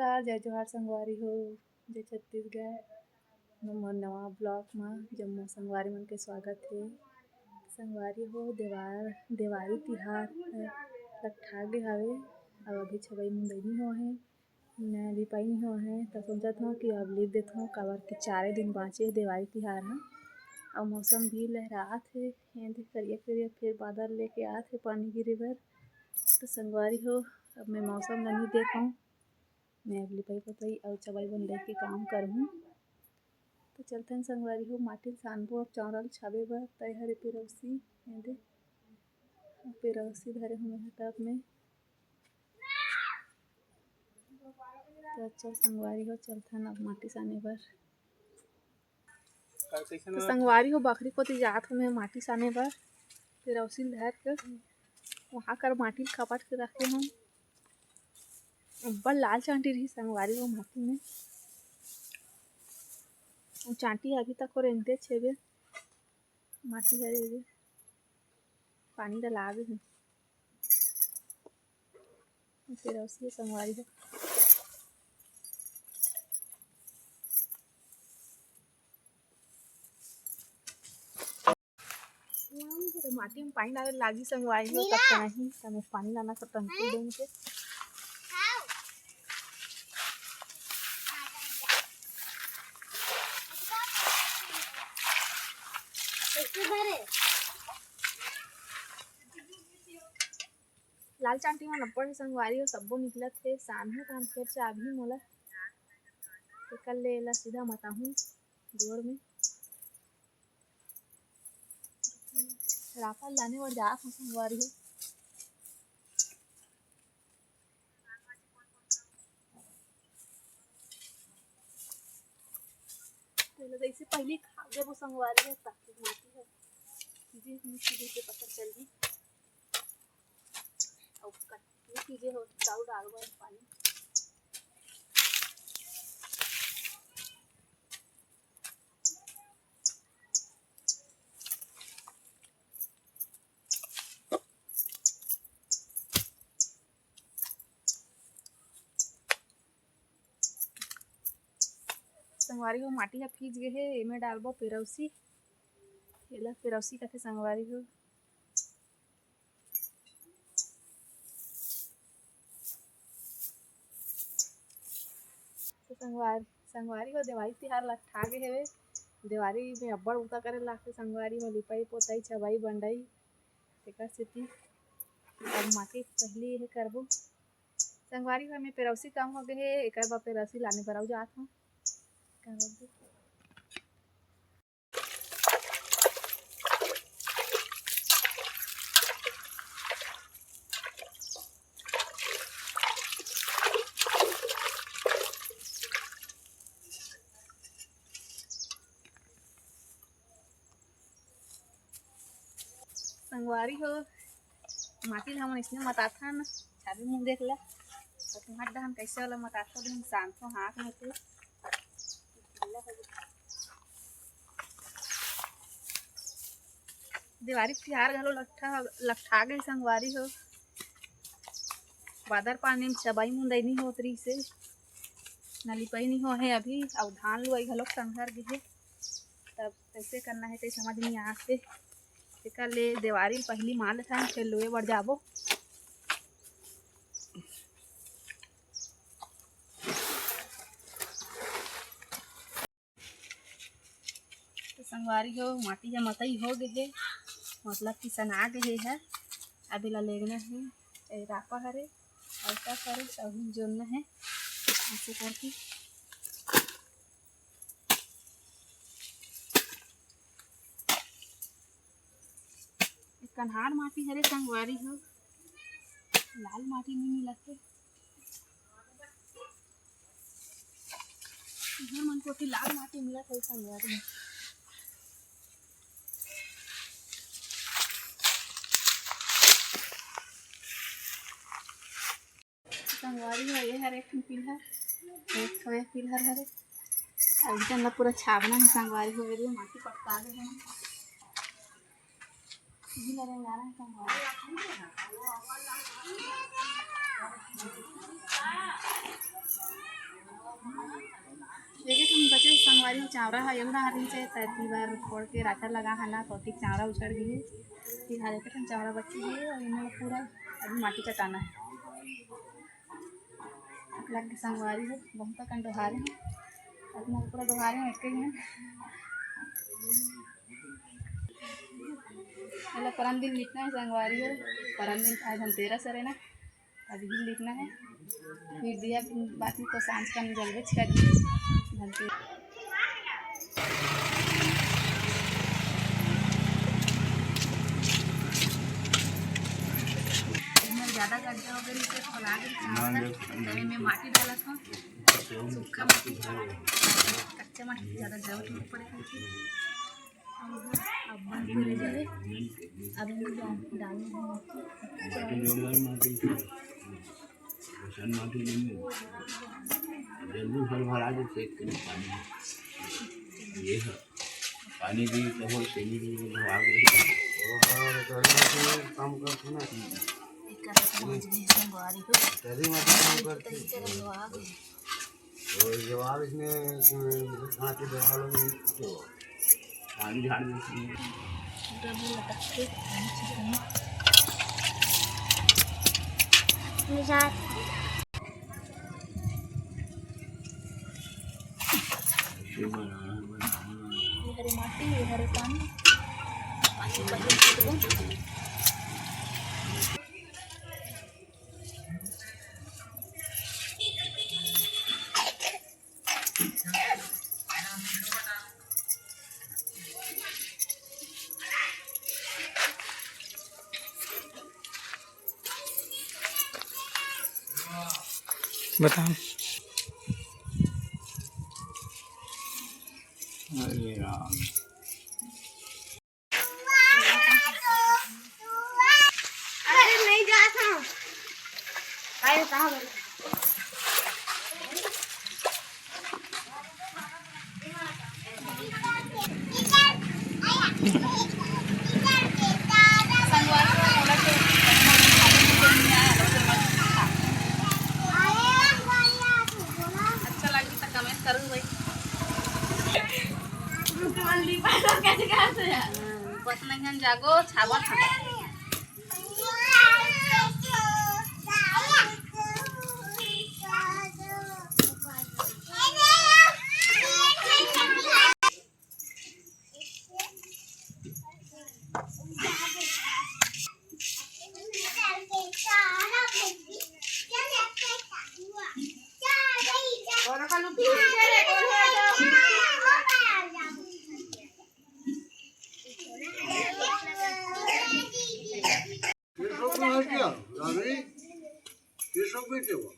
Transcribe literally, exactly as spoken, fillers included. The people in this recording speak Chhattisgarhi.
जोहार, जय जोहार संगवारी हो, जय छत्तीसगढ़। मोर नवा vlog म जम्मो संगवारी मन के स्वागत हे। संगवारी हो, देवार, देवारी तिहार ह लकठा गे हवे, अउ अभी छबई मुंदई नी होहे, मैं लिपाई नी होहे, त सोचत हव कि अब लिप देथव, काबर कि चारे दिन बांचे हे देवारी तिहार ह। अउ मौसम भी लहरात हे, एदे करिया करिया फेर बादर लेके आत हे पानी गिरे बर। त संगवारी हो, अब मैं मौसम ल नी देखव, मैं अब लिपाई पोताई अउ छबई बंदई के काम करहूं। त चलथन संगवारी हो, माटी ल सानबो अब चांवरा ल छाबे बर। त ए हरे पेरौसी, एदे पेरौसी धरे हंव मैं ह टब में। त चल संगवारी हो, चलथन अब माटी साने बर। त संगवारी हो, बखरी कोती जात हंव मैं माटी साने बर, पेरौसी ल धर के। वहां कर माटी ल खपट के रखे हंव। अब्बड़ लाल चांटी रही संगवारी हो माटी में। अउ चांटी अभी तक रेंगतेच हेबे। माटी हरे रे, पानी डला गे हे। पेरौसी संगवारी हो। माटी में पानी डाले लागी संगवारी हो, तब तो नहीं, तब पानी लाना सब टंकी डूब के। लाल चांटी मन अब्बड़ हे संगवारी हो, सब्बो निकलत हे, सानहूं त हम फेर चाबही मोला। तेकर ले एला सीधा मताहूं गोड़ में। रापा लाने बर जात हंव संगवारी हो। तेला जइसे पहिली खा देबो संगवारी हो, ताकि माटी ह सीधे मिट्टी के पता चलही। अउ कटनी चीजें हो, चाउर डालबो पानी। संगवारी हो, माटी ह फीज गे हे, एमे डालबो पेरौसी। एला पेरौसी कथे संगवारी हो। तो संगवार-, संगवारी हो, देवारी तिहार लकठा गे हेवे। देवारी में अब्बड़ बुता करे लागथे संगवारी हो, लिपाई, पोताई, छबाई, बंडई, तेकर सेती अब माटी पहिली हे करबो। संगवारी हो, में पेरौसी कम हो गे हे, एकर बर पेरौसी लाने बर अउ जात हंव। संगवारी हो, माटी ल हमन अइसने मताथन, छाबे मुंह देख ले। अउ तुम्हर डहन कइसे वाला मताथो, हम सानथो हाथ में से। देवारी तिहार घलो लकठा, लकठा गे संगवारी हो। बादर पानी में छबाई मुंदई नी होत रहिसे, न लिपाई नी होहे अभी, अउ धान लुवाई घलो संघर गे हे। तब कइसे करना हे, ते समझ नी आत हे। तेकर ले देवारी ल पहिली मार लेथन, फेर लुए बर जाबो। तो संगवारी हो, माटी ह मतई हो गे हे, मतलब कि सना गे हे ह। अब एला लेगना हे, ए रापा हरे, अल्टा हरे, तभी जोड़ना हे, ऐसे करके। कन्हार माटी हरे संगवारी हो, लाल माटी नहीं मिलत हे। इधर मन कोती लाल माटी मिलत हे संगवारी हो। संगवारी हो, ये हर एक ठन पिलर, एक ठो ये पिलर हरे। अब इधर ला पूरा छाबना हे संगवारी हो, ये माटी पटका दे हे। इही ला रेंगाना हे संगवारी। देखे तुम बचे संगवारी हो, चावरा ह एहू डाहर नीचे, त एती बर फोड़ के राटा लगा हन ना, त ओती चावरा उछड़ गे हे। फिलहाल देखे तुम चावरा बचे हे अउ एमा पूरा अभी माटी चटाना हे। लग गे संगवारी हो, बहुत अकन डोहारे हे, अतना पूरा डोहारे हे, अटके हे। एला परन दिन लीपना हे संगवारी हो, परन दिन आज धनतेरस हरे ना। अभी भी लिखना है, फिर दिया बाती तो सांझ का जलबे करही। घंटी इधर ज्यादा गड्ढा हो गई, इसे खोला के तवे में माटी डालत हूँ, सूखा माटी, कच्चा माटी ज्यादा जरूरत नहीं पड़ेगी। अब बंद कर दीजिए। अब इनमें डाल, डालना है। माटी जोरदार माटी, बसन माटी नहीं है। जल्दी भर भरा के फेंक के पानी। ये है। पानी भी तो हो, सेमी भी भरा के। और तो ऐसे काम करते ना। एक तरह से समझ गए, संगवारी हो। तभी माटी काम करते। तो ये जवाब इसमें, अ, हाथ के जवाब में तो पानी झाड़ देते हैं। डबल लटक के पानी छिड़कना। ये हरे माटी, ये हरे पानी, पानी पहले छिड़को। बता। अरे राम। अरे नहीं जात हूँ। अरे कहाँ गई? अच्छा लगी तो कमेंट करूँ भाई। तुमन लिपा तो कैसे करते हैं? बस नहीं हम जागो छाबा था। ये सब में है क्या? रानी, ये सब में क्या हुआ?